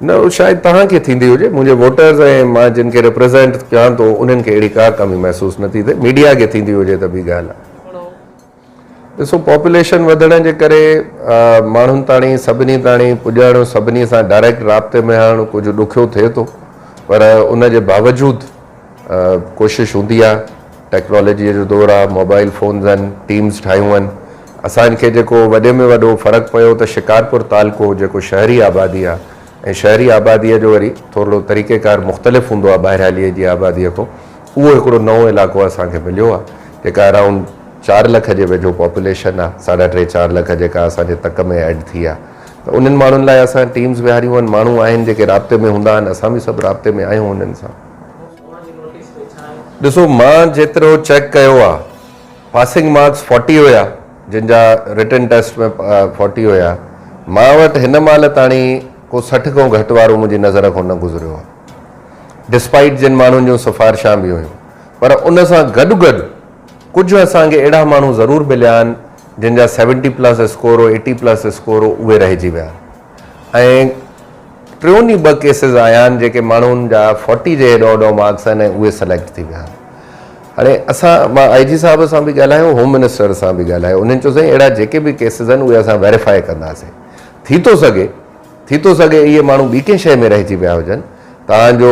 نه شايد توهان کي ٿيندي هجي، منهنجي ووٽرز ۽ مان جن کي ريپريزينٽ ڪيان ٿو انهن کي اهڙي ڪا ڪمي محسوس نه ٿي ٿئي، ميڊيا کي ٿيندي هجي ته ٻي ڳالهه آهي. ڏسو پاپوليشن وڌڻ جي ڪري ماڻهن تاڻي سڀني تاڻي پڄڻ سڀني سان ڊائريڪٽ رابطي ۾ آڻڻ ڪجهه ڏکيو ٿئي ٿو پر ان جي باوجود ڪوشش هوندي آهي ٽيڪنالاجيء جو دور آهي موبائل فونز آهن ٽيمز ٺاهيون آهن اسان کي جيڪو وڏي ۾ وڏو فرق پيو ته شڪارپور تعلقو جيڪو شهري آبادي آهي ۽ شهري آباديء جو وري ٿورڙو طريقيڪار مختلف هوندو آهي ٻاهرياليء جي آباديء کان اهو هڪڙو نئون علائقو اسان کي مليو آهي جيڪا اراؤنڊ چار لک جي ويجهو پاپوليشن آ ساڍا ٽي چار لک جيڪا اسان جي تڪ ۾ ايڊ ٿي آ ته انهن ماڻهن لاء اسان ٽيمز ويهاريون آهن ماڻهو آهن جيڪي رابطي ۾ هوندا آهن اسان به سڀ رابطي ۾ آهيون انهن سان. ڏسو مان جيترو چيڪ ڪيو آ پاسنگ مارڪس فورٽي هيا جن جا رٽن ٽيسٽ ۾ فورٽي هيا مان وٽ هن مهل تاڻي ڪو 60 کان گهٽ وارو منهنجي نظر کان نه گذريو آ ڊسپائيٽ جن ماڻهن جون سفارشان به هيون پر ان سان گڏ گڏ ڪجهه اسان کي اهڙا ماڻهو ضرور مليا آهن جن جا سيونٽي پلس اسڪور هو ايٽي پلس اسڪور هو اهي رهجي ويا ۽ ٽيون ئي ٻه ڪيسز آيا آهن جيڪي ماڻهن جا فورٽي جي هيڏو هوڏو مارڪس آهن ۽ اهي سليڪٽ ٿي ويا آهن هاڻي اسان مان آئي جي صاحب سان به ڳالهايو هوم منسٽر سان به ڳالهايو انهن چيو سائين اهڙا جيڪي به ڪيسز آهن اهي اسان ويريفائي ڪنداسين ٿي ٿو سگهي ٿي ٿو سگهي اهي ماڻهو ٻي ڪنهن شيء ۾ رهجي ويا هجن. توهان جو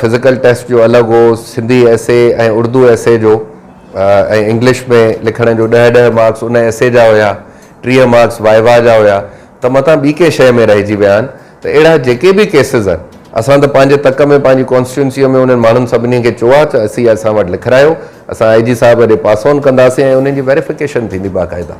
فزيڪل ٽيسٽ جو الڳ هو، سنڌي ايسي ۽ اردو ايسي جو ۽ انگلش ۾ لکڻ جو ڏهه ڏهه مارڪس ان ايسي جا هيا، 30 مارڪس وائيوا جا هيا ته متان ٻي ڪنهن شيء ۾ رهجي ويا آهن ته اهڙا جيڪي به ڪيسز آهن اسان ته پنهنجي تڪ ۾ پنهنجي ڪانسٽيٽوئنسيء ۾ انهن ماڻهن سڀني کي چيو آهي ته اسي اسان وٽ لکرايو اسان آء جي صاحب ڏي پاس آن ڪنداسين ۽ انهن جي ويريفڪيشن ٿيندي باقاعده.